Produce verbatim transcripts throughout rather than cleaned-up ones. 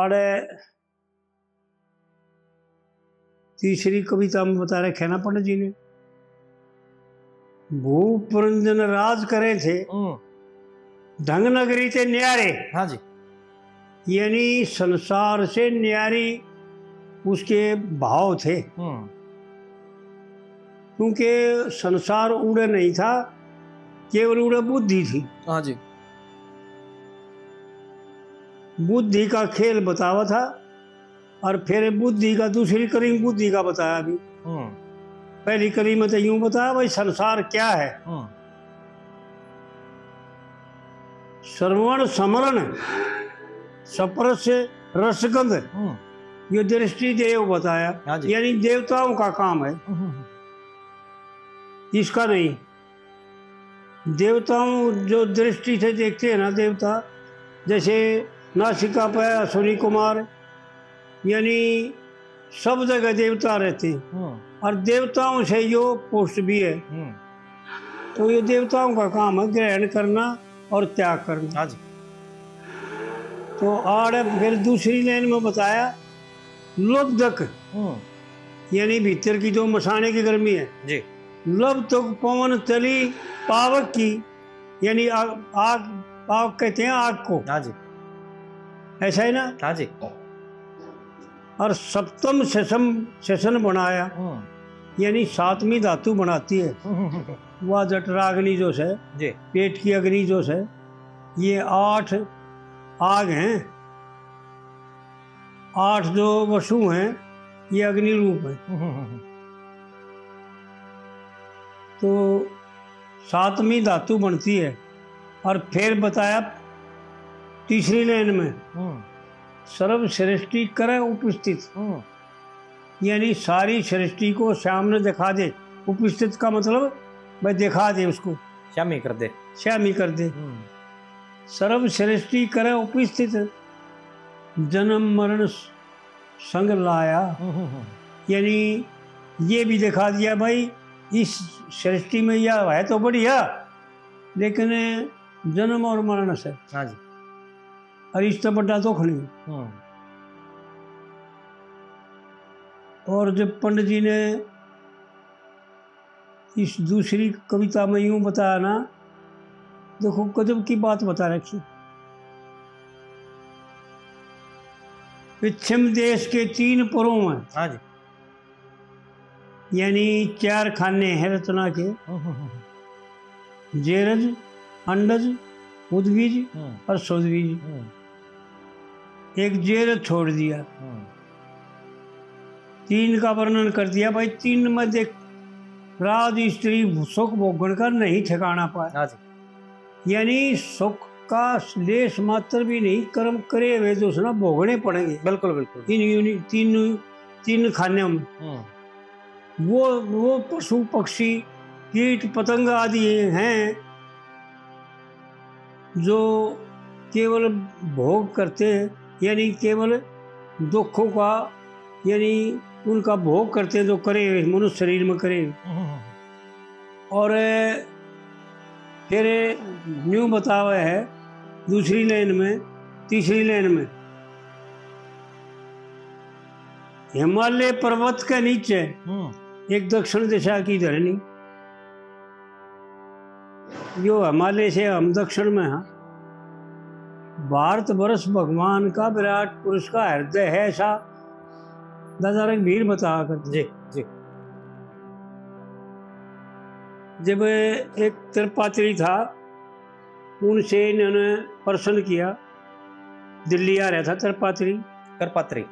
आड़े तीसरी कविता में बता रखे ना पंडित जी ने, भूप पुरंजन राज करे थे, हम्म। ढंग नगरी ते न्यारे। हाँ जी। यानी संसार से न्यारी उसके भाव थे। हम्म। क्योंकि संसार उड़े नहीं था, केवल उड़े बुद्धि थी। हाँ जी। बुद्धि का खेल बतावा था, और फिर बुद्धि का दूसरी कली में बुद्धि का बताया भी। हम्म। पहली कली में तो यूं बताया भाई, संसार क्या है? हम्म। श्रवण, स्मरण, स्पर्श, रसगंध, हम्म। ये दृष्टि देव बताया, हाँ जी। यानी देवताओं का काम है। हम्म, हम्म, हम्म। इसका नहीं। देवताओं जो दृष्टि से देखते हैं ना देवता, जैसे नासिका पे अश्विनी कुमार, यानी सब जगह देवता रहते हैं। हम्म। और देवताओं से यो पुष्ट भी है। हम्म। तो ये देवताओं का काम है ग्रहण करना और त्याग करना। हाँ जी। तो आड़े फिर दूसरी लाइन में बताया, लब्धक, हम्म। यानी भीतर की जो मसाने की गर्मी है जी। लब्धक पवन तली पावक की, यानी आग, आग, पावक कहते हैं आग को। हाँ जी। ऐसा है ना? हाँ जी। और सप्तम सेसम, सेसन बनाया, हम्म। यानी सातवीं धातु बनाती है। हम्म, हम्म, हम्म। वह जठराग्नि जो है, जी। पेट की अग्नि जो है, ये आठ आग हैं, आठ जो वसु हैं, ये अग्नि रूप है। हम्म, हम्म, हम्म। तो सातवीं धातु बनती है। और फिर बताया तीसरी लाइन में, हम्म। सर्व सृष्टि करे उपस्थित, हम्म। यानी सारी सृष्टि को सामने दिखा दे। उपस्थित का मतलब भाई दिखा दे उसको, श्यामी कर दे। श्यामी कर दे। हम्म। सर्व सृष्टि करे उपस्थित, जन्म मरण संग लाया। हम्म, हम्म, हम्म। यानी ये भी दिखा दिया भाई, इस सृष्टि में यह है तो बढ़िया, लेकिन जन्म और मरण से, हाँ जी। और इससे बड़ा दुख नहीं। हम्म। और जब पंडित जी ने इस दूसरी कविता में यूं बताया ना, देखो गजब की बात बता रखी। पश्चिम देश के तीन पुरों में, हाँ जी। यानी चार खाने हैं रचना के, हम्म, हम्म, हम्म। जेरज, अंडज, उद्वीज हम्म। और सोद्वीज। हम्म। एक जेरज छोड़ दिया। हम्म। तीन का वर्णन कर दिया भाई, तीन में देख, राज स्त्री सुख भोगण का नहीं ठिकाना पाया। हाँ जी। यानी सुख का लेश मात्र भी नहीं, कर्म करे हुए जो उसने भोगने पड़ेंगे। बिल्कुल, बिल्कुल। इन यूनि-, तीन, तीन खाने में। हम्म। वो, वो पशु पक्षी, कीट पतंग आदि हैं जो केवल भोग करते हैं, यानी केवल दुखों का, यानी उनका भोग करते हैं जो करे हुए मनुष्य शरीर में करे हुए। हम्म। और फिर न्यू बतावे है दूसरी लाइन में, तीसरी लाइन में, हिमालय पर्वत के नीचे हम्म। एक दक्षिण दिशा की धरनी, यो हिमालय से हम दक्षिण में हैं। भारत वर्ष भगवान का विराट पुरुष का हृदय है, ऐसा दादा रघुवीर बताया करते। जी, जी। जब एक त्रिपात्री था, उनसे इन्होंने प्रश्न किया, दिल्ली आ रहा था त्रिपात्री। करपात्री।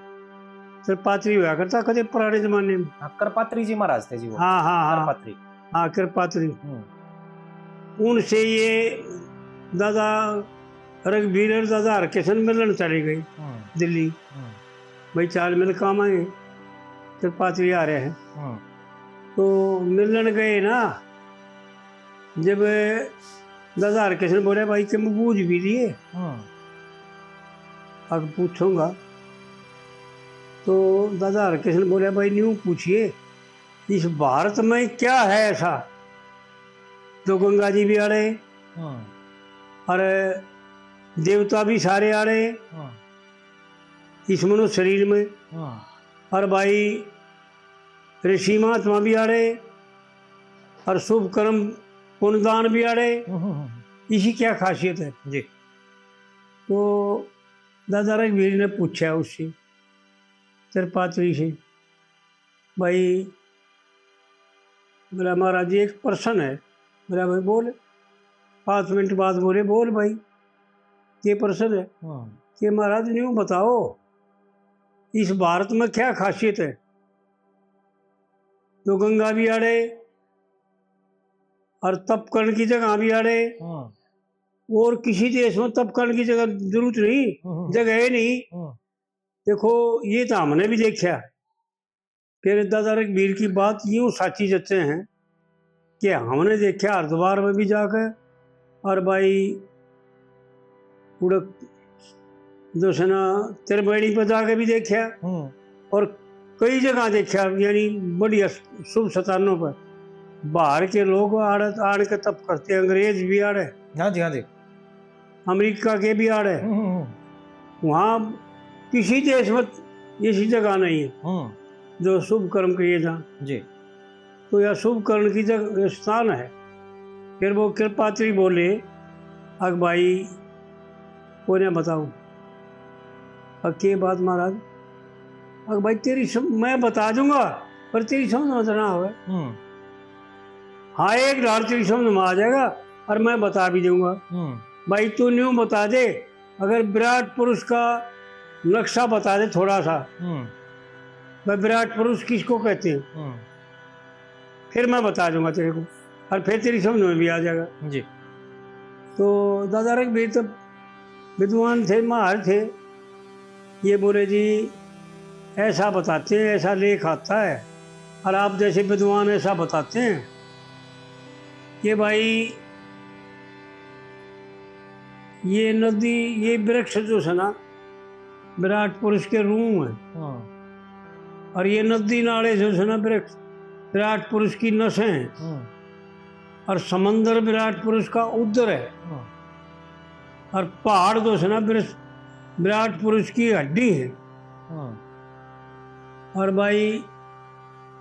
त्रिपात्री हुआ करता कदे पुराने जमाने में। हाँ, करपात्री जी महाराज थे जी वो। हाँ, हाँ, हाँ। करपात्री। हाँ, कृपात्री। हम्म। उनसे ये दादा रघुवीर और दादा हरकिशन मिलन चले गए हम्म, दिल्ली। हम्म। भाई, चाल मिल काम आए, कृपात्री आ रहे हैं। हम्म। तो मिलन गए ना, जब दादा हरकिशन बोले, "भाई, तुम बूझ भी लिए?" हम्म। अब पूछूंगा। तो दादा हरकिशन बोले, "भाई, न्यू पूछिए, इस भारत में क्या है ऐसा जो गंगा जी भी आड़े हम्म। और देवता भी सारे आड़े, हम्म। इस मनुष्य शरीर में। हाँ। और भाई, ऋषि महात्मा भी आड़े, और शुभ कर्म पुण्यदान भी आड़े। हम्म, हम्म, हम्म। इसी क्या खासियत है? जी। तो दादा रघुवीर ने पूछा उससे, त्रिपात्री से, भाई, बोला, महाराज जी, एक प्रश्न है। बोला, भाई, बोल। पाँच मिनट बाद बोले, बोल भाई, ये प्रश्न है। हाँ। कि महाराज, न्यू बताओ, इस भारत में क्या खासियत है जो गंगा भी आड़े और तप करने की जगह भी आड़े, हाँ। और किसी देश में तप करने की जगह जरूरत नहीं, हम्म। जगह है नहीं। हाँ। देखो, ये तो हमने भी देखा। फिर दादा रघुवीर की बात यूं साची जचे हैं कि हमने देखा हरिद्वार में भी जाकर, और भाई, उड़क जो है ना, त्रिवेणी पर जाके भी देखा, हम्म। और कई जगह देखा, यानी बढ़िया शुभ स्थानों पर। बाहर के लोग आड़, आड़ के तप करते हैं, अंग्रेज भी आड़े। हाँ जी, हाँ जी। अमेरिका के भी आड़े। हम्म, हम्म, हम्म। वहाँ किसी देश में ऐसी जगह नहीं है, हम्म। जो शुभ कर्म किए जाएं। जी। तो यह शुभ करण की जगह, स्थान है। फिर वो कृपात्री बोले, अक भाई, कोने बताऊं? अक के बात महाराज? अक भाई, तेरी सम-, मैं बता दूंगा, पर तेरी समझ में तो ना आवे। हम्म। हाँ, एक ढाल तेरी समझ में आ जाएगा और मैं बता भी दूंगा। हम्म। भाई, तू न्यू बता दे, अगर विराट पुरुष का नक्शा बता दे थोड़ा सा, हम्म। भाई, विराट पुरुष किसको कहते हैं? हम्म। फिर मैं बता दूंगा तेरे को, और फिर तेरी समझ में भी आ जाएगा। जी। तो दादा रघुवीर तो विद्वान थे, माहिर थे। ये बोले, जी, ऐसा बताते हैं, ऐसा लेख आता है, और आप जैसे विद्वान ऐसा बताते हैं कि भाई, ये नदी, ये वृक्ष जो है ना, विराट पुरुष के रूह हैं। हाँ। और ये नदी नाले जो है ना, वृक्ष विराट पुरुष की नसें हैं। हाँ। और समंदर विराट पुरुष का उदर है। हाँ। और पहाड़ जो है ना, विर-, विराट पुरुष की हड्डी है। हाँ। और भाई,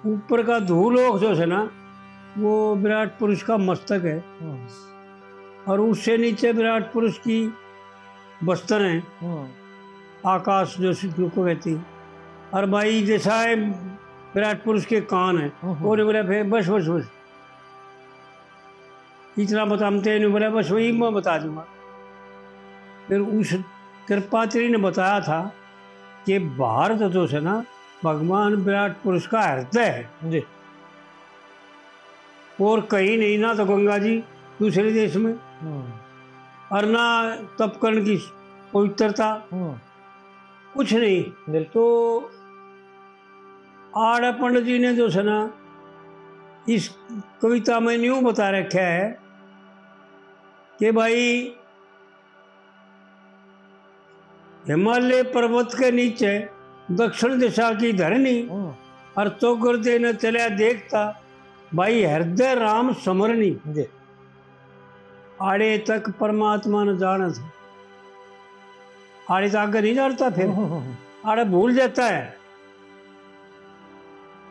ऊपर का धूलोक जो है ना, वो विराट पुरुष का मस्तक है। हाँ। और उससे नीचे विराट पुरुष की बस्तर हैं। हाँ। आकाश जो सी-, को कहती। और भाई, जैसा है विराट पुरुष के कान हैं। हाँ, हाँ। और बोले, फिर बस, बस, बस। इतना बताते हैं, बोला, बस वही मैं बता दूंगा। फिर उस कृपात्री ने बताया था कि भारत जो है ना, भगवान विराट पुरुष का हृदय है। जी। और कहीं नहीं, ना तो गंगा जी दूसरे देश में, हम्म। और ना तप करण की पवित्रता, हम्म। कुछ नहीं। बिल्कुल। तो आड़े पंडित जी ने जो है ना, इस कविता में न्यू बता रखा है कि भाई, हिमालय पर्वत के नीचे दक्षिण दिशा की धरणी, हम्म। और चौगरदे ने चल्या देखता, भाई, हृदय राम स्मरणी। जी। आड़े तक परमात्मा ने जाने था, आड़े तो आगे नहीं जानता, फिर हम्म, हम्म, हम्म। आड़े भूल जाता है।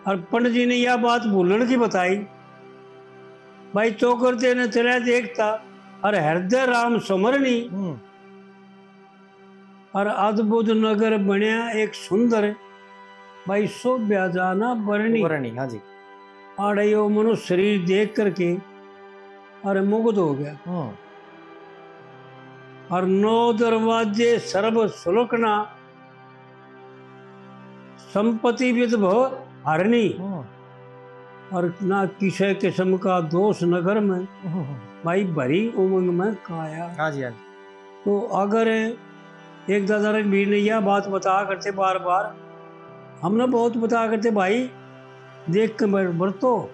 और पंडित जी ने यह बात भूलन की बताई, भाई, चौगरदे ने चल्या देखता, और हृदय राम स्मरणी। हम्म। और अद्भुत नगर बण्या एक सुंदर, भाई, शोभ्या जाना बरणी। बरणी, हाँ जी। आड़े यो मनुष्य शरीर देख करके, अरे, मुग्ध हो गया। हम्म। और नौ दरवाजे सर्व सुलखना, संपत्ति विद भव हरणी। हम्म। और ना किसी किस्म का दोष नगर में, हम्म। भाई, भरी उमंग में काया। हाँ जी, हाँ जी। तो अगर एक दादा रघुवीर ने यह बात बताया करते बार बार, हमने बहुत बताया करते, भाई, देख के बर-, बरतो,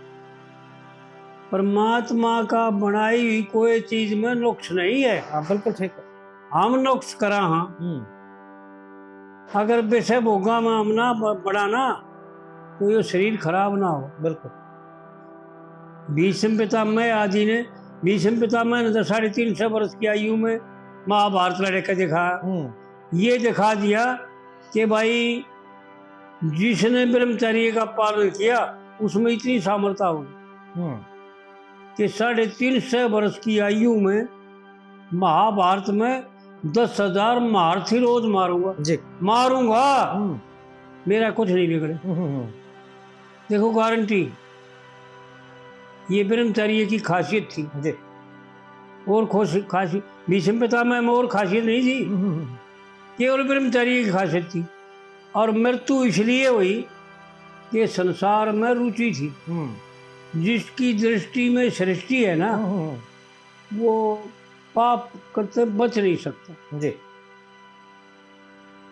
परमात्मा का बनाई हुई कोई चीज में नुक्स नहीं है। हाँ, बिल्कुल ठीक। हम नुक्स करा हाँ। हम्म। अगर विषय भोगा में हम ना ब-, बड़ा ना, तो ये शरीर खराब ना हो। बिल्कुल। भीष्म पितामह आदि ने, भीष्म पितामह ने तो साढ़े तीन सौ वर्ष की आयु में महाभारत लड़े के दिखाया। हम्म। ये दिखा दिया कि भाई, जिसने ब्रह्मचर्य का पालन किया, उसमें इतनी सामर्थ्य होगी हम्म। कि साढ़े तीन सौ वर्ष की आयु में महाभारत में दस हजार महारथी रोज मारूंगा। जी। मारूंगा। हम्म। मेरा कुछ नहीं बिगड़े। हम्म, हम्म, हम्म। देखो, गारंटी, ये ब्रह्मचर्य की खासियत थी। जी। और खुश, खासी, भीष्म पितामह में और खासियत नहीं थी, हम्म, हम्म, हम्म। केवल ब्रह्मचर्य की खासियत थी। और मृत्यु इसलिए हुई कि संसार में रुचि थी। हम्म। जिसकी दृष्टि में सृष्टि है ना, हम्म, हम्म। वो पाप करते बच नहीं सकता। जी।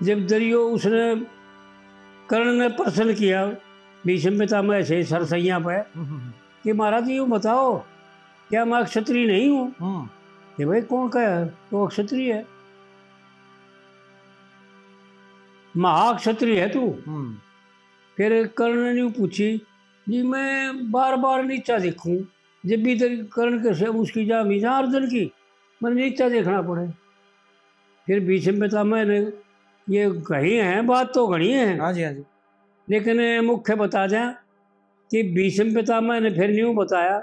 जब दरियो उसने, कर्ण ने प्रश्न किया भीष्म पितामह से सरसैया पे हम्म, हम्म, हम्म। कि महाराज, यूं बताओ, क्या मैं अक्षत्रिय नहीं हूँ? हम्म। कि भाई, कौन कहा है तो अक्षत्रिय है? महाक्षत्रिय है तू। हम्म। फिर कर्ण ने यूं पूछी, जी, मैं बार बार नीचा देखूं, जब भी तेरी कर्ण के से उसकी जा मीजा अर्जुन की, मैंने नीचा देखना पड़े। फिर भीष्म पितामह ने, ये कही है, बात तो घणी है। हाँ जी, हाँ जी। लेकिन मुख्य बता दें कि भीष्म पितामह ने फिर न्यू बताया,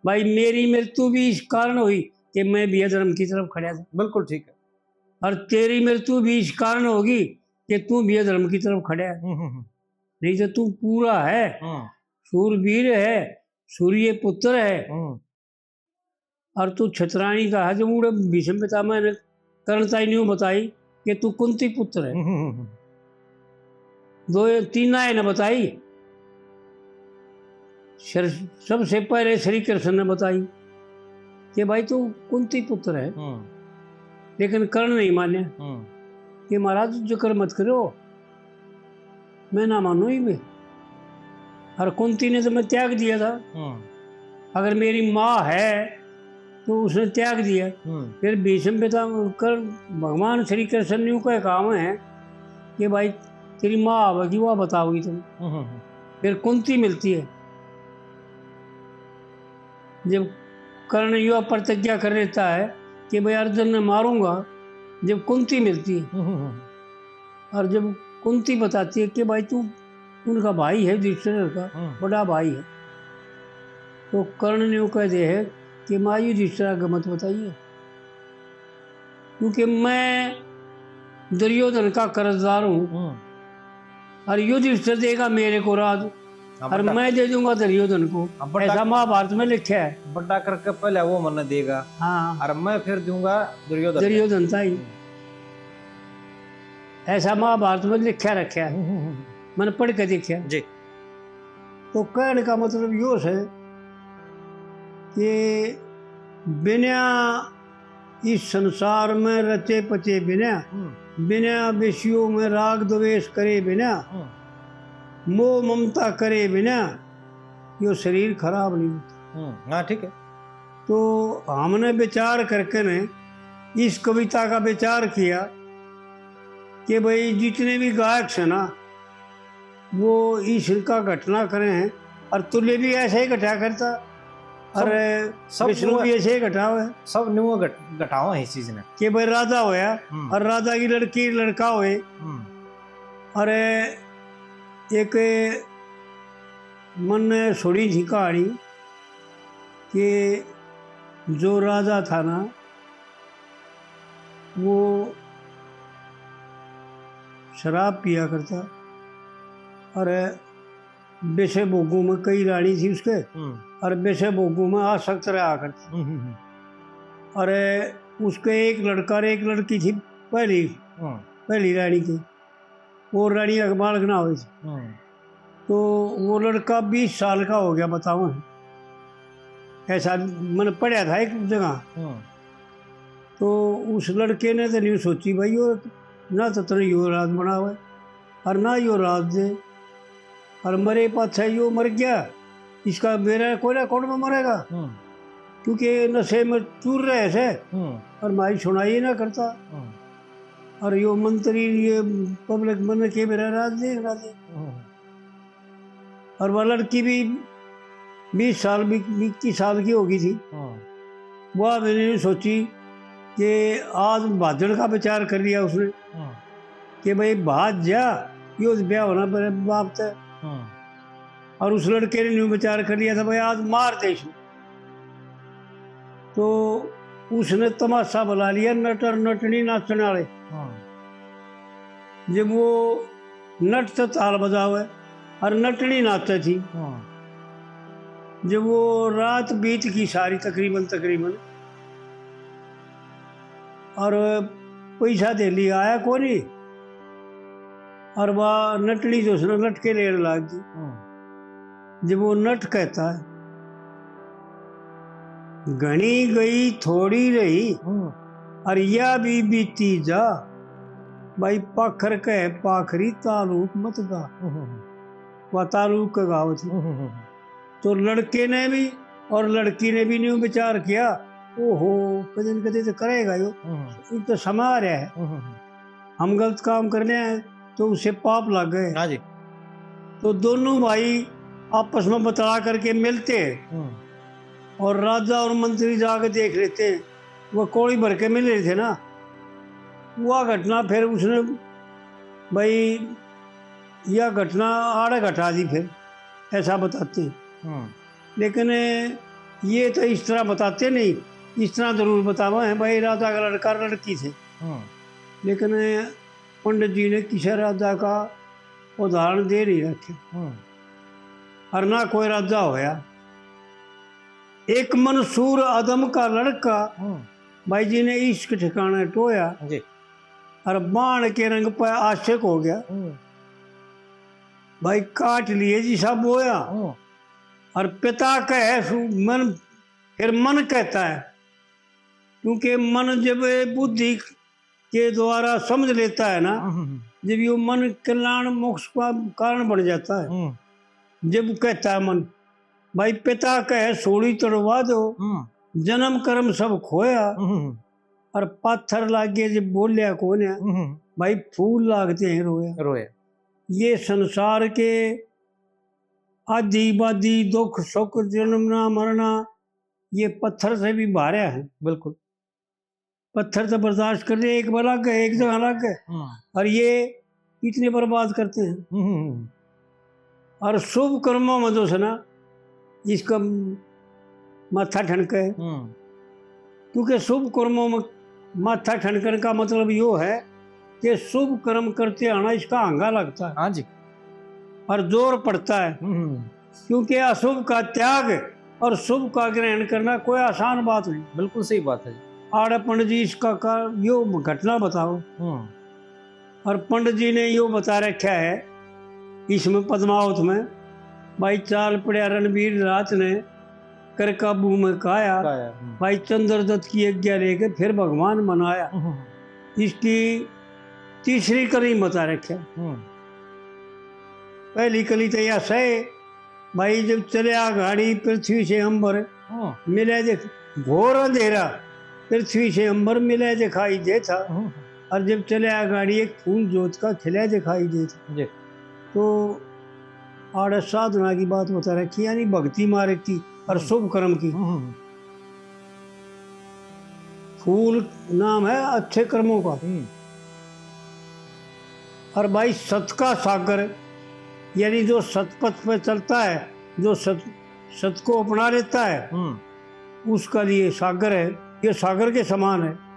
भाई, मेरी मृत्यु भी इस कारण हुई कि मैं भी अधर्म की तरफ खड़ा था। बिल्कुल ठीक है। और तेरी मृत्यु भी इस कारण होगी कि तू भी अधर्म की तरफ खड़ा है। हम्म, हम्म, हम्म। नहीं तो तू पूरा है, हम्म। सूरवीर है, सूर्य पुत्र है। हम्म। और तू छतरानी का है, जो मुड़े भीष्म पितामह ने कर्ण ताई न्यू बताई कि तू कुंती पुत्र है। हम्म, हम्म, हम्म। दो, तीन आए ने बताई। सर-, सबसे पहले श्री कृष्ण ने बताई कि भाई, तू कुंती पुत्र है। हम्म। लेकिन कर्ण नहीं मान्या हम्म। कि महाराज, जिक्र मत करो, मैं ना मानू ही मैं। और कुंती ने तो मैं त्याग दिया था। हम्म। अगर मेरी माँ है तो उसने त्याग दिया। हम्म। फिर भीष्म पिता कर भगवान श्री कृष्ण ने कह कहा है कि भाई, तेरी माँ आवेगी, वह बताओगी तुम। हम्म, हम्म, हम्म। फिर कुंती मिलती है। जब कर्ण युवा प्रतिज्ञा कर लेता है कि भाई, अर्जुन ने मारूंगा, जब कुंती मिलती है। हम्म, हम्म, हम्म। और जब कुंती बताती है कि भाई, तू उनका भाई है, युधिष्ठिर का हम्म। बड़ा भाई है, तो कर्ण ने यूं कह दे है कि माँ, युधिष्ठिर आगे मत बताइए, क्योंकि मैं दुर्योधन का कर्जदार हूँ हम्म। और युधिष्ठिर देगा मेरे को राज हाँ, और बड़ा मैं दे दूंगा दुर्योधन को। हाँ, बड़ा ऐसा महाभारत में लिखा है। बड़ा करके पहले वो मन्ने देगा हाँ। और मैं फिर दूंगा दुर्योधन को। दुर्योधन ताई। हम्म। ऐसा महाभारत में लिखा रखा है, हम्म, हम्म, हम्म। मैंने पढ़ के देखा। जी। तो कहने का मतलब यो है कि बिना इस संसार में रचे पचे बिना, हम्म। बिना विषयों में राग द्वेष करे बिना, हम्म। मोह ममता करे बिना यो शरीर खराब नहीं होता। हम्म, हाँ, ठीक है। तो हमने विचार करके ने इस कविता का विचार किया कि भाई, जितने भी गायक से ना, वो इस का घटना करे हैं, और तुले भी ऐसे ही घटा करता, सब, और सब विष्णु न्यू भी ऐसे ही घटा हुआ है। सब न्यू घट-, घटावा है इस चीज ने। कि भाई, राजा होया हम्म। और राजा की लड़की लड़का होए। हम्म। और एक मन सुनी थी कहानी कि जो राजा था ना, वो शराब पिया करता और विषय भोगों में, कई रानी थी उसके, हम्म। और विषय भोगों में आसक्त रहा करता। हम्म, हम्म, हम्म। और उसके एक लड़का और एक लड़की थी पहली, हम्म। पहली रानी की, और रानी का बालक ना हुए थे। हम्म। तो वो लड़का बीस साल का हो गया, बताओ, ऐसा मैंने पढ़ा था एक जगह। हम्म। तो उस लड़के ने तो नहीं सोची, भाई, यो ना तो तने यो राज बना हुआ है और ना यो राज दे, और मरे पाछे यो मर गया, इसका मेरा कोयला कौन में मरेगा? हम्म। क्योंकि ये नशे में चूर रहे से, हम्म। और माई सुनाई ना करता। हम्म। और यो मंत्री, ये पब्लिक मन के मेरा राज दे, राज दे। हम्म। और वह लड़की भी बीस साल, भी इक्कीस साल की हो गई थी। हम्म। वह मैंने सोची कि आज भाजण का विचार कर लिया उसने। हम्म। कि भाई भाज जा, यो तो ब्याह होना मेरे बाप तै। हम्म। और उस लड़के ने न्यू विचार कर लिया था, भाई आज मार दे इसको। तो उसने तमाशा बुला लिया, नट और नटनी नाचने वाले। हम्म। जब वो नट तो ताल बजावे और नटनी नाचे थी। हम्म। जब वो रात बीत गई सारी तकरीबन, तकरीबन, और पैसा दे लिया आया कोनी, और वह नटनी जो उसने लटके लेने लाग गई। हम्म। जब वो नट कहता है, "घणी गई थोड़ी रही, हम्म। और या भी बीती जा, भाई पाखर कह पाखरी तालुक मत गा।" हम्म। वह तालुक का गाव थी। हम्म। तो लड़के ने भी और लड़की ने भी न्यू विचार किया, "ओहो, कदे न कदे तो करेगा यो, हम्म। इब तो समा रहा है, हम्म। हम गलत काम कर रहे हैं तो उसे पाप लग गए।" हाँ जी। तो दोनों भाई आपस में बतला करके मिलते हैं। हम्म। और राजा और मंत्री जाके देख लेते हैं, वो कौड़ी भर के मिल रहे थे ना, वह घटना फिर उसने, भाई, यह घटना आड़े घटा दी फिर, ऐसा बताते हैं। हम्म। लेकिन ये तो इस तरह बताते नहीं, इस तरह जरूर बतावा है, भाई, राजा का लड़का लड़की थे। हम्म। लेकिन पंडित जी ने किसी राजा का उदाहरण दे नहीं रखे। हम्म। और ना कोई राजा होया। एक मंसूर अदम का लड़का, हम्म। भाई जी ने इश्क ठिकाने टोया। जी। और बाण के रंग पे आशिक हो गया। हम्म। भाई काट लिए जिसा बोया। हम्म। और पिता कहे सु-, मन, फिर मन कहता है, क्योंकि मन जब बुद्धि के द्वारा समझ लेता है ना, हम्म, हम्म। जब यो मन कल्याण मोक्ष का कारण बन जाता है, हम्म। जब कहता है मन, भाई पिता कहे सूली तड़वा दो, हम्म। जन्म कर्म सब खोया, हम्म। और पाथर लागे जब बोलिया कोन्या, हम्म। भाई फूल लागते हैं रोया। रोया। ये संसार के आदि बादि दुख सुख जन्मना मरना, ये पत्थर से भी भारे हैं। बिल्कुल। पत्थर तो बर्दाश्त कर ले, एक बार लग गए, एक जगह लग गए। हम्म। और ये इतने बर्बाद करते हैं। हम्म। और शुभ कर्मों में जो है ना, इसका माथा ठनके। हम्म। क्योंकि शुभ कर्मों में माथा ठनकने का मतलब यो है कि शुभ कर्म करते आना इसका आंगा लगता है। हाँ जी। और जोर पड़ता है। हम्म। क्योंकि अशुभ का त्याग और शुभ का ग्रहण करना कोई आसान बात नहीं। बिल्कुल सही बात है जी। आड़े पंडित जी इसका का, यो घटना बताओ। हम्म। और पंडित जी ने यो बता रखा है इसमें पद्मावत में, भाई चाल पड़या रणवीर रात ने कर काबू में काया। काया, हम्म। भाई चंद्रदत्त की आज्ञा लेके फिर भगवान मनाया। हम्म। इसकी तीसरी कली बता रखा है। हम्म। पहली कली तो यह सही, भाई, जब चले आ गाड़ी पृथ्वी से अंबर, हाँ। मिले देख, घोर अंधेरा पृथ्वी से अंबर मिले दिखाई देता। हाँ। और जब चले आ गाड़ी एक फूल जोत का खिले दिखाई देता। जी। तो आड़े साधना की बात बता रखी, यानी भक्ति मार्ग की और हम्म। शुभ कर्म की। हम्म। फूल नाम है अच्छे कर्मों का। हम्म। और भाई, सत का सागर, यानी जो सतपथ पे चलता है, जो सत, सत को अपना लेता है, हम्म। उसका लिए सागर है, ये सागर के समान है।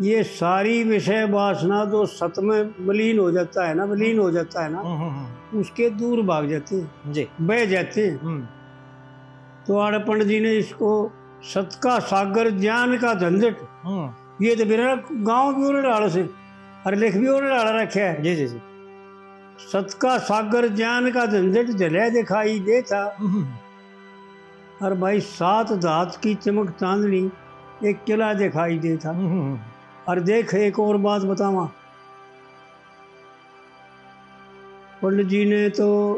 ये सारी विषय वासना जो सत में विलीन हो जाता है ना, विलीन हो जाता है ना, हम्म, हम्म, हम्म। उसके दूर भाग जाते हैं, जी। बह जाते हैं। हम्म। तो आड़े पंडित जी ने इसको सत का सागर ज्ञान का झंझट, हम्म। ये तो मेरा गांव भी उन्होंने डाला से, और लेख भी उन्होंने डाला रखे है। जी, जी, जी। सत का सागर ज्ञान का झंझट झले दिखाई देता। हम्म। और भाई, सात धात की चमक चांदनी एक किला दिखाई देता। हम्म। और देख, एक और बात बतावा, पंडित जी ने तो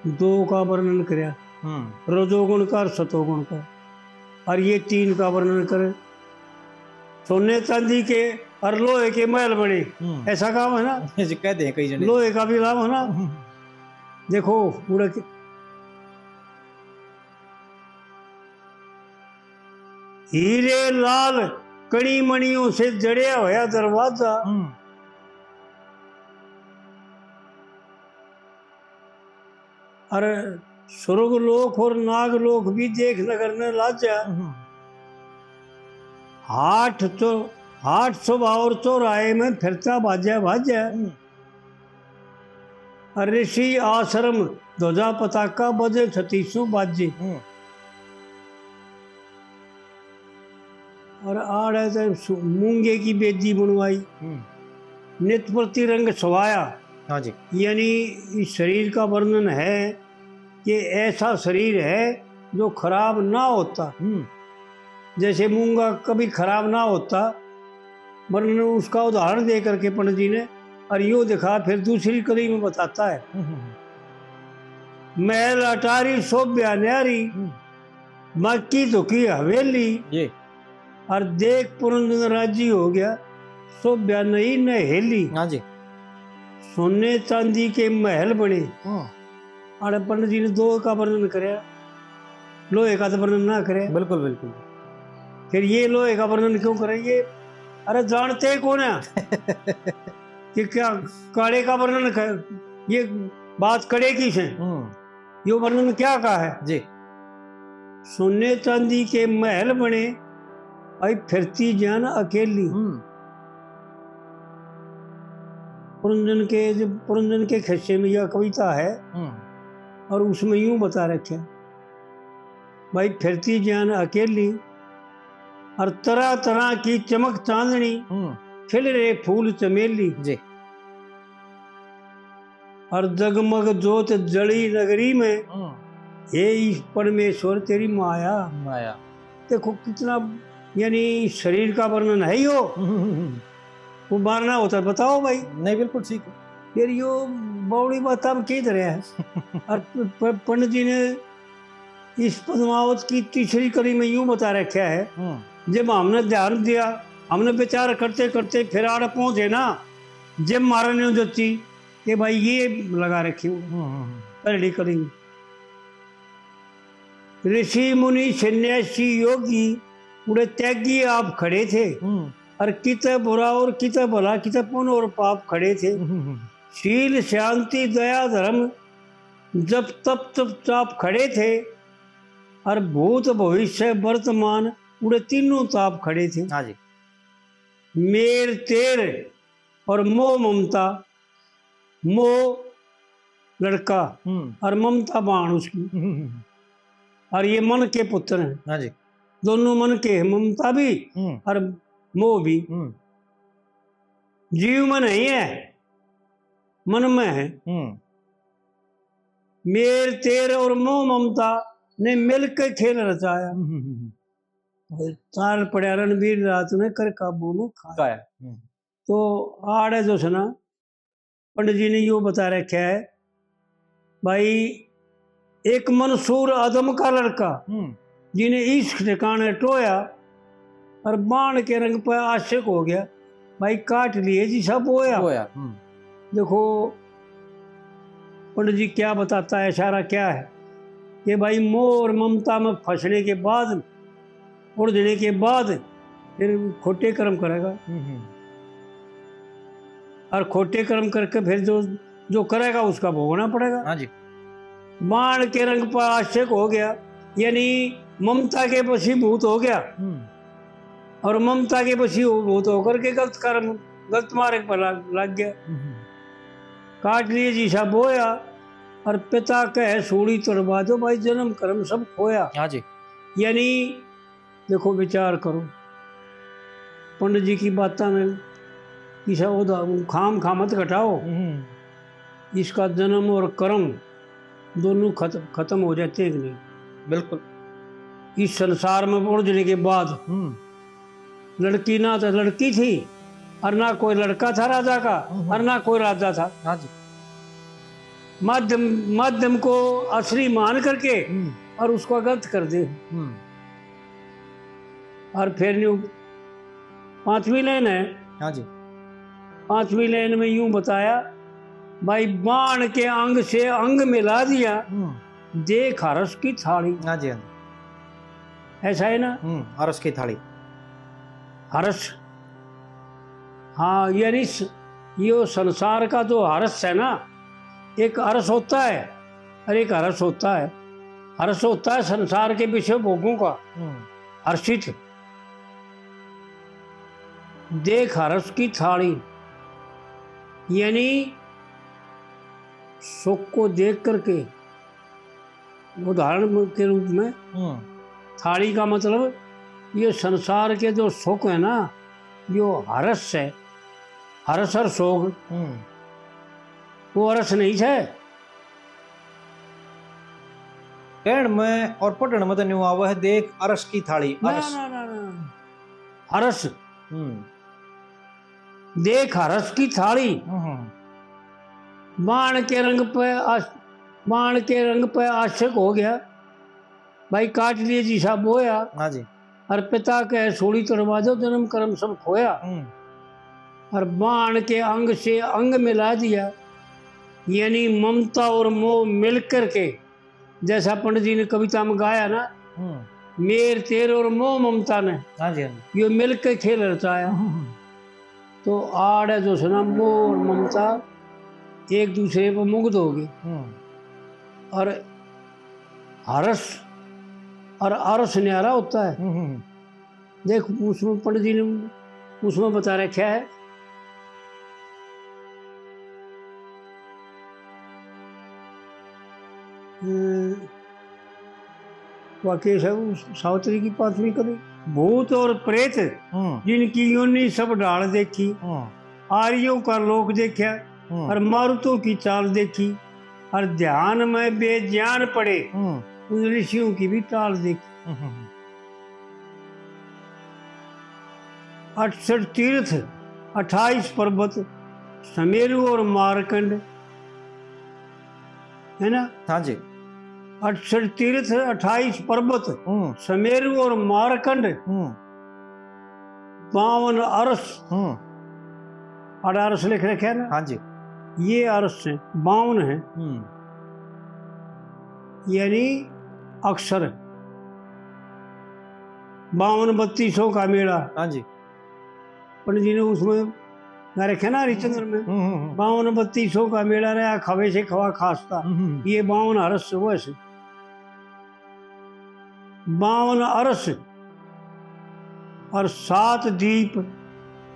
दो का वर्णन करया, हम्म। रजोगुण का और सतोगुण का, और ये तीन का वर्णन करे। सोने चांदी के और लोहे के महल बने, हम्म। ऐसा काम है ना? जी, कहते हैं कई जने। लोहे का भी काम है ना? हम्म। देखो, पूरा के-, हीरे लाल कणी मणियों से जड़या होया दरवाजा। हम्म। अरे, स्वर्ग लोक और नाग लोक भी देख नगर ने लाजा। हम्म। हाट चौ-, हाट सभा और चौराहे में फिरता बाजा बाजा। हम्म। और ऋषि आश्रम ध्वजा पताका बजे छत्तीसों बाजे। हम्म। और आड़े ते सु-, मूंगे की बेदी बनवाई। हम्म। नित प्रति रंग सवाया। हाँ जी। यानी इस शरीर का वर्णन है कि ऐसा शरीर है जो खराब ना होता। हम्म। जैसे मूंगा कभी खराब ना होता, वर्णन उसका उदाहरण दे करके पंडित जी ने, और यो दिखा, फिर दूसरी कली में बताता है। हम्म, हम्म, हम्म। महल अटारी शोभ्या न्यारी, हम्म। बाकी धुकी हवेली। ये। और देख पुरंदर राजी हो गया, शोभ्या नई नहेली। हाँ जी। सोने चांदी के महल बने। हम्म। आड़े पंडित जी ने दो का वर्णन करया, लोहे का तो वर्णन ना करे। बिल्कुल, बिल्कुल। फिर ये लोहे का वर्णन क्यों करे? ये, अरे, जानते ही कौन है कि क्या काले का वर्णन कर, ये बात कड़े की से? हम्म। यो वर्णन क्या का है? जी। सोने चांदी के महल बने, भाई फिरती जान अकेली। हम्म। पुरंजन के, जो पुरंजन के खिस्से में यह कविता है, हम्म। और उसमें यूं बता रखे, भाई फिरती जान अकेली, और तरह तरह की चमक चांदनी, हम्म। खिल रहे फूल चमेली। जी। और जगमग जोत जली नगरी में, हम्म। हे ईश परमेश्वर तेरी माया। माया। देखो कितना, यानी शरीर का वर्णन है ही हो। हम्म। वो मारना होता है, बताओ भाई। नहीं, बिल्कुल ठीक है। फिर यो बावड़ी बात अब की तरह है। और प-, प-, पंडित जी ने इस पद्मावत की तीसरी कली में यूं बता रखा है, हम्म। जब हमने ध्यान दिया, हमने विचार करते करते फिर आड़ पहुंचे ना, जब मारने जती कि भाई ये लगा रखी हो, हम्म, हम्म, हम्म। पहली कली। ऋषि मुनि सन्यासी योगी उड़े त्यागी आप खड़े थे, हम्म। और किते बुरा और किते भला, किते पुण्य और पाप खड़े थे। हम्म, हम्म, हम्म। शील शांति दया धर्म जप तप चुपचाप खड़े थे, और भूत भविष्य वर्तमान उड़े तीनों ताप खड़े थे। हाँ जी। मेर तेर और मोह ममता, मोह लड़का, हम्म। और ममता बाण उसकी। हम्म। और ये मन के पुत्र हैं। हाँ जी। दोनों मन के हैं, ममता भी, हम्म। और मोह भी। हम्म। जीव में नहीं है, मन में है। हम्म। मेर तेर और मोह ममता ने मिलके खेल रचाया। हम्म, हम्म, हम्म। तार पड़या रणवीर रात ने कर काबू में खाया। खाया। हम्म। तो आड़े जो है ना, पंडित जी ने यो बता रखा है, भाई, एक मंसूर आदम का लड़का, हम्म। जिन्हें इश्क ठिकाने टोया और बाण के रंग पे आशिक हो गया, भाई, काट लिए जिसा बोया। बोया, हम्म। देखो, पंडित जी क्या बताता है, इशारा क्या है कि भाई, मोह और ममता में फंसने के बाद, उलझने के बाद फिर खोटे कर्म करेगा। हम्म, हम्म। और खोटे कर्म करके फिर जो, जो करेगा, उसका भोगना पड़ेगा। हाँ जी। बाण के रंग पर आशिक हो गया, यानी ममता के वशीभूत हो गया। हम्म। और ममता के वशीभूत होकर के गलत कर्म, गलत मार्ग पर लग, लग गया। हम्म। काट लिए जिसा बोया, और पिता कहे सूली तुड़वा दो, भाई, जन्म कर्म सब खोया। हाँ जी। यानी देखो, विचार करो, पंडित जी की बातां में किसा उदा-, खाम खा मत घटाओ। हम्म। इसका जन्म और कर्म दोनों खत-, खत्म हो जाते हैं कि नहीं? बिल्कुल। इस संसार में उलझने के बाद हम्म। लड़की ना तो लड़की थी, और ना कोई लड़का था राजा का, हम्म। और ना कोई राजा था। हाँ जी। माध्यम, माध्यम को असली मान करके हम्म। और उसको गलत कर दे। हम्म। और फिर न्यू पांचवी लाइन है। हाँ जी। पांचवी लाइन में यूं बताया, भाई, बाण के अंग से अंग मिला दिया, हम्म। देख हरस की थाली। हाँ जी, हाँ जी। ऐसा है ना? हम्म, हरस की थाली। हर्ष। हाँ, यानी स-, यो संसार का जो हर्ष है ना, एक अर्श होता है और एक हर्ष होता है। हर्ष होता है संसार के विषय भोगों का, हम्म। हर्षित। देख हर्ष की थाली, यानी सुख को देख करके, उदाहरण के रूप में, हम्म। थाली का मतलब, ये संसार के जो सुख है ना, यो हर्ष है, हर्ष और शोक, हम्म। वो अर्श नहीं है। कहण में और पढ़ण में तो न्यू आवे है, देख अर्श की थाली, ना, अर्श। ना, ना, ना। हर्ष। हम्म। देख हर्ष की थाली। हम्म। बाण के रंग पे आश-, बाण के रंग पे आशिक हो गया। भाई काट लिए जी साहब बोया। हाँ जी। और पिता कह सूली तुड़वा दो, जन्म कर्म सब खोया। हम्म। और बाण के अंग से अंग मिला दिया, यानी ममता और मोह मिल करके, जैसा पंडित जी ने कविता में गाया ना, हम्म। मेर तेर और मोह ममता ने हाँ जी, हाँ जी। यो मिल के खेल रचाया। हम्म, हम्म। तो आड़े जो है ना, मोह और ममता एक दूसरे पर मुग्ध हो गए। हम्म। और हर्ष और अर्श न्यारा होता है। हम्म, हम्म। देख, उसमें पंडित जी ने उसमें बता रखा है, अ, वाक्य है उस सावित्री की पांचवी कली। भूत और प्रेत हम्म। जिनकी योनि सब ढाल देखी, हम्म। आर्यों का लोक देखा, हम्म। और मारुतों की चाल देखी, और ध्यान में बेज्ञान पड़े, हम्म। उन ऋषियों की भी टाल देखी। हम्म, हम्म, हम्म। अड़सठ तीर्थ, अट्ठाईस पर्वत, समेरु और मारकंड, है ना? हाँ जी। अड़सठ तीर्थ, अट्ठाईस पर्वत, हम्म। समेरु और मारकंड, हम्म। बावन अर्श। हम्म। अठारह अर्श लिख रखे हैं ना? हाँ जी। ये अर्श हैं, बावन हैं। हम्म। यानी अक्षर। बावन बत्तीसों का मेला। हाँ जी। पंडित जी ने उसमें गा रखे ना हरिश्चंद्र में। हम्म, हम्म, हम्म। बावन बत्तीसों का मेला रहा, खावे से खवा खासता। हम्म, हम्म। ये बावन हर्ष वो ऐसे। बावन अर्श और सात दीप।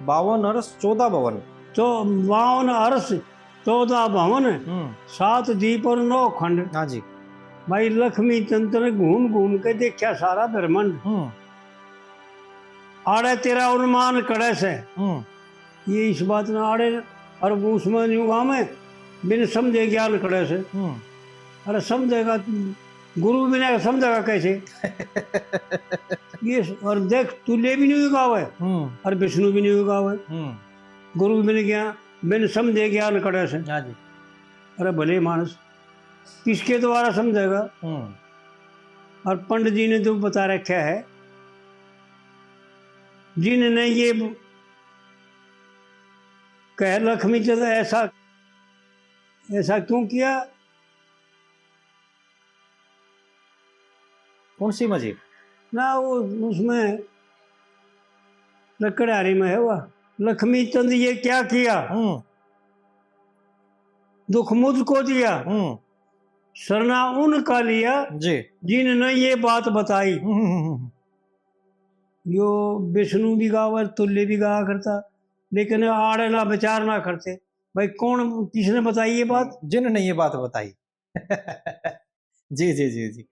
बावन अर्श, चौदह भवन। तो बावन अर्श, चौदह भवन, हम्म। सात दीप और नौ खंड। हाँ जी। भाई लक्ष्मी चंद ने घूम घूम के देखा सारा ब्रह्मांड। हम्म। आड़े तेरा अनुमान कड़े से। हम्म। ये इस बात ना आड़े, और वो उसमें न्यू गाँव में बिन समझे ज्ञान कड़े से। हम्म। अरे समझेगा, गुरु बिना समझेगा कैसे? ये स-, और देख, तुल्य भी नहीं गावे, हम्म। और विष्णु भी नहीं गावे। हम्म। गुरु बिन ज्ञान, बिन समझे ज्ञान कड़े से। हाँ जी। अरे भले मानस, किसके द्वारा समझेगा? हम्म। और पंडित जी ने तो बता रखा है, जिनने ये कह लक्ष्मी चंद ऐसा, ऐसा क्यों किया? कौन सी मजीद? ना, वो उसमें लकड़हारी में है, वह लक्ष्मी चंद ये क्या किया? हम्म। दुख मुझको दिया, हम्म। सरना उनका लिया, जी। जिनने ये बात बताई। हम्म, हम्म, हम्म। यो विष्णु भी गावा, तुल्य भी गाया करता, लेकिन आड़े ना विचार ना करते। भाई, कौन, किसने बताई ये बात? जिनने ये बात बताई। जी, जी, जी, जी।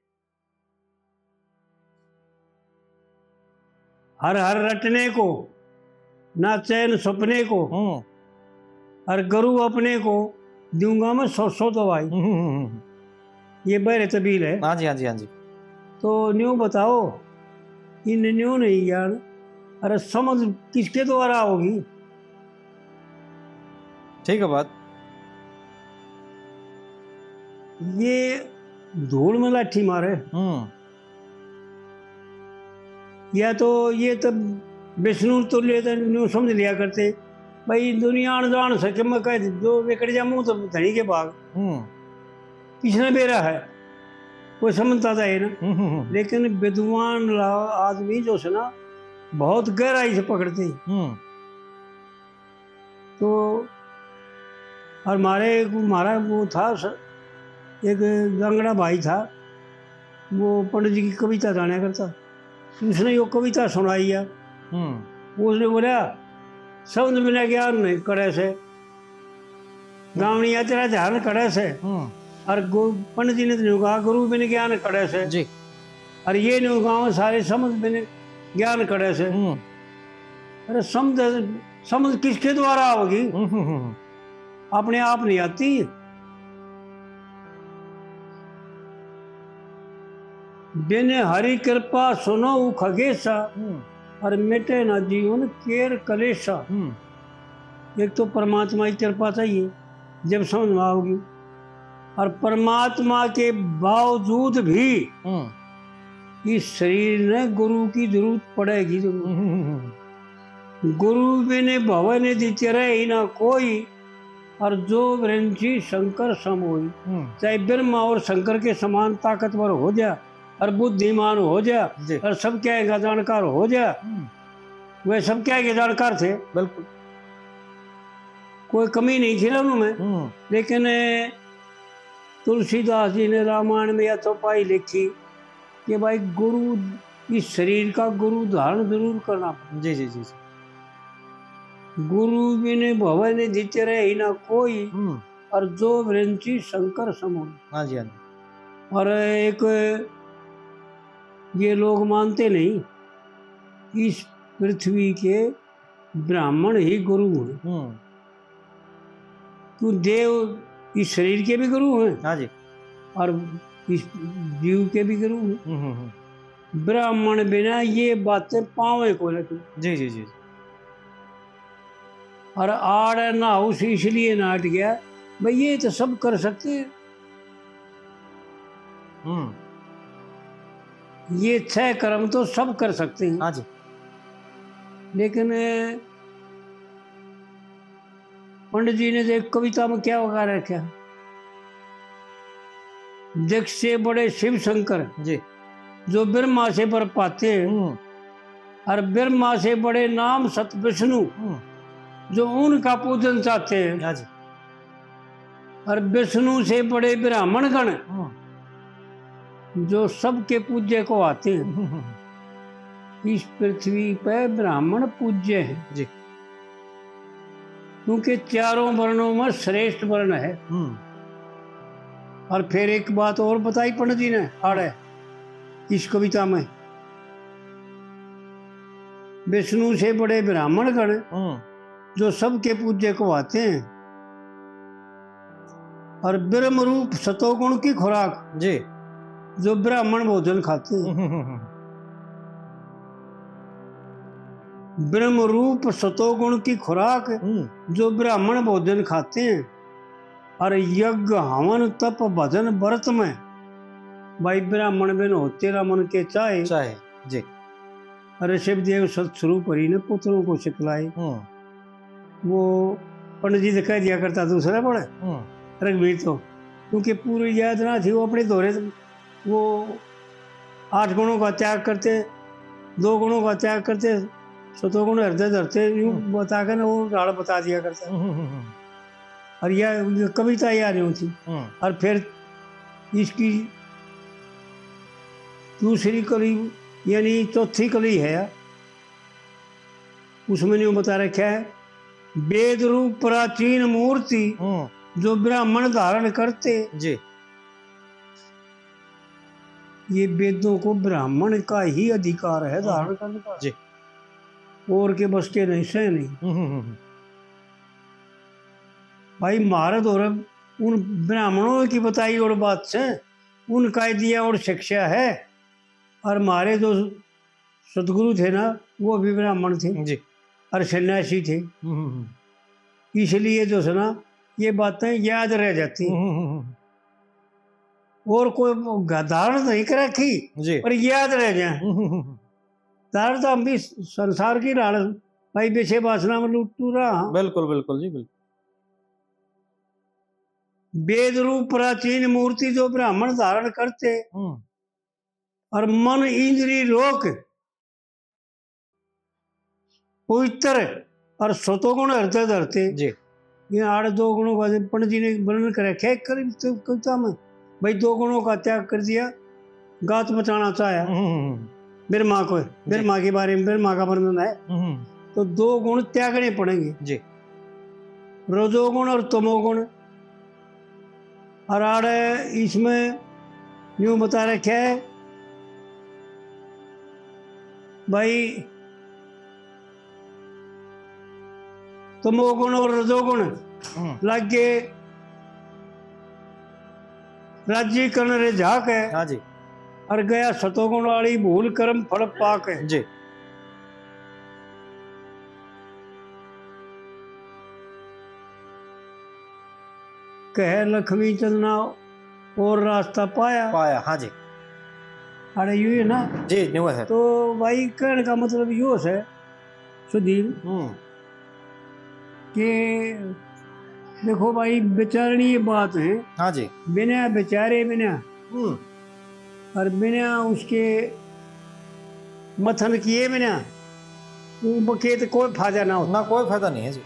हर हर रटने को, ना चैन सपने को, हम्म। और गुरु अपने को दूंगा मैं सौ सौ दवाई। हम्म, हम्म, हम्म। ये बहरे तबील है। हाँ जी, हाँ जी, हाँ जी। तो न्यू बताओ, इन न्यू नहीं ज्ञान, अरे समझ किसके द्वारा होगी? ठीक है बात। ये धूल में लाठी मारे। हम्म। या तो ये तो विष्णु तुल्य तो न्यू समझ लिया करते, भाई दुनिया अनजान से कि मैं कह जो विकट जा मुंह तो धनी के भाग। हम्म। किसने बेरा है, कोई समझता तो है ना। हम्म, हम्म, हम्म। लेकिन विद्वान ला-, आदमी जो है ना, बहुत गहराई से पकड़ते। हम्म। तो और मारे, मारा वो था स-, एक जांगड़ा भाई था, वो पंडित जी की कविता जाना करता। उसने यो कविता सुनाई है। हम्म। उसने बोला, "शब्द बिना ज्ञान नहीं कड़े से, गावणिया तेरा ध्यान कड़े से।" हम्म। और गु-, पंडित जी ने तो न्यू कहा, "गुरु बिन ज्ञान कड़े से।" जी। और ये न्यू गाँव सारे शब्द बिन ज्ञान कड़े से। हम्म। अरे शब्द, शब्द किसके द्वारा आओगी? हम्म, हम्म, हम्म। अपने आप नहीं आती। बिन हरि कृपा सुनो उखगेसा, हम्म। और मिटे ना जीवन केर कलेसा। हम्म। एक तो परमात्मा की कृपा चाहिए, जब समझ में आओगी। और परमात्मा के बावजूद भी हम्म। इस शरीर ने गुरु की जरूरत पड़ेगी जरूर। हम्म, हम्म, हम्म। गुरु बिन भवन दिच रहे ही ना कोई, और जो विरंची शंकर सम होई। हम्म। चाहे ब्रह्मा और शंकर के समान ताकतवर हो जा, और बुद्धिमान हो जा, जी। और सब क्या का जानकार हो जा, हम्म। वे सब क्या के जानकार थे। बिल्कुल। कोई कमी नहीं थी ना उनमें। हम्म। लेकिन तुलसीदास जी ने रामायण में या चौपाई लिखी कि भाई गुरु, इस शरीर का गुरु धारण जरूर करना। जी, जी, जी, जी। गुरु बिन भवन दिच रहे ही ना कोई, हम्म। और जो विरंची शंकर सम होई। हाँ जी, हाँ जी। और एक ये लोग मानते नहीं, इस पृथ्वी के ब्राह्मण ही गुरु हैं। हम्म। क्यों देव इस शरीर के भी गुरु हैं, हाँ जी। और इस जीव के भी गुरु हैं। हम्म, हम्म, हम्म। ब्राह्मण बिना ये बातें पावे को ना तू। जी, जी, जी। और आड़ ना उस इसलिए नाट गया, भाई ये तो सब कर सकते हैं। हम्म। ये छह कर्म तो सब कर सकते हैं। हाँ जी। लेकिन पंडित जी ने तो एक कविता में क्या वगा रखा, जग से बड़े शिव शंकर जी। जो ब्रह्मा से बर पाते हैं, हम्म। और ब्रह्मा से बड़े नाम सत विष्णु, हम्म। जो उनका पूजन चाहते हैं। हाँ जी। और विष्णु से बड़े ब्राह्मण गण, हम्म। जो सबके पूज्य को आते हैं। हम्म। इस पृथ्वी पे ब्राह्मण पूज्य है। जी। क्योंकि चारों वर्णों में श्रेष्ठ वर्ण है। हम्म। और फिर एक बात और बताई पंडित जी ने आड़े इस कविता में, विष्णु से बड़े ब्राह्मण गण, हम्म। जो सबके पूज्य को आते हैं, और ब्रह्म रूप सतोगुण की खुराक, जी। जो ब्राह्मण भोजन खाते हैं। हम्म, हम्म, हम्म। ब्रह्म रूप सतोगुण की खुराक, हम्म। जो ब्राह्मण भोजन खाते हैं, और यज्ञ हवन तप भजन व्रत में, भाई ब्राह्मण बिन हो तेरा मन के चाहे। चाहे, जी। ऋषभ देव सत स्वरूप हरि ने पुत्रों को सिखलाए। हम्म। वो पंडित जी तो कह दिया करता दूसरा बड़े, हम्म। रघुवीर तो, क्योंकि पूरी याद ना थी, वो अपने धोरे वो आठ गुणों का त्याग करते, दो गुणों का त्याग करते, सतोगुण हृदय धरते, यूं हम्म। बता के ना वो राड़ बता दिया करता। हम्म, हम्म, हम्म। और यह, यह कविता याद यूं थी। हम्म। और फिर इसकी दूसरी कली, यानी चौथी कली है, उसमें यूं बता रखा है, "वेद रूप प्राचीन मूर्ति, हम्म। जो ब्राह्मण धारण करते।" जी। ये वेदों को ब्राह्मण का ही अधिकार है धारण करने का। जी। और के बस के नहीं, सह नहीं। हम्म, हम्म, हम्म। भाई, म्हारे तो और उन ब्राह्मणों की बताई और बात से, उनका ही दिया और शिक्षा है। और म्हारे जो सतगुरु थे ना, वो भी ब्राह्मण थे। जी। और सन्यासी थे। हम्म, हम्म, हम्म। इसलिए जो है ना, ये बातें याद रह जाती। हम्म, हम्म, हम्म। और कोई धारण नहीं कर रखी, जी। पर याद रह जाए। हम्म, हम्म, हम्म। धारण तो हम भी संसार की राड़, भाई, विषय वासना में लुट्टू रहा। बिल्कुल, बिल्कुल जी, बिल्कुल। वेद रूप प्राचीन मूर्ति जो ब्राह्मण धारण करते, हम्म। और मन इंद्री रोक, पवित्र और सतोगुण हृदय धरते। जी। ये आड़े दो गुणों का पंडित जी ने वर्णन कर रखा है करीब तो कविता में, भाई दो गुणों का त्याग कर दिया, गात बचाना चाहा। हम्म, हम्म, हम्म। ब्रह्मा को, ब्रह्मा के बारे में ब्रह्मा का वर्णन है। हम्म, तो दो गुण त्यागने पड़ेंगे, जी। रजोगुण और तमोगुण। और आड़े इसमें यूं बता रखा है भाई, तमोगुण और रजोगुण हम्म। लागे राजी करण रे झाके, हाँ जी। और गया सतोगुण वाली भूल कर्म फल पाके। जी। कहे लक्ष्मी चंद ना और रास्ता पाया। पाया, हाँ जी। अरे यू है ना। जी, न्यू है। तो भाई कहने का मतलब यो है सुधीर हम्म। कि देखो भाई, विचारणीय बात है। हाँ जी। बिना विचारे बिना हम्म। और बिना उसके मथन किए बिना उनके तो कोई फायदा ना होता। ना, कोई फायदा नहीं है जी।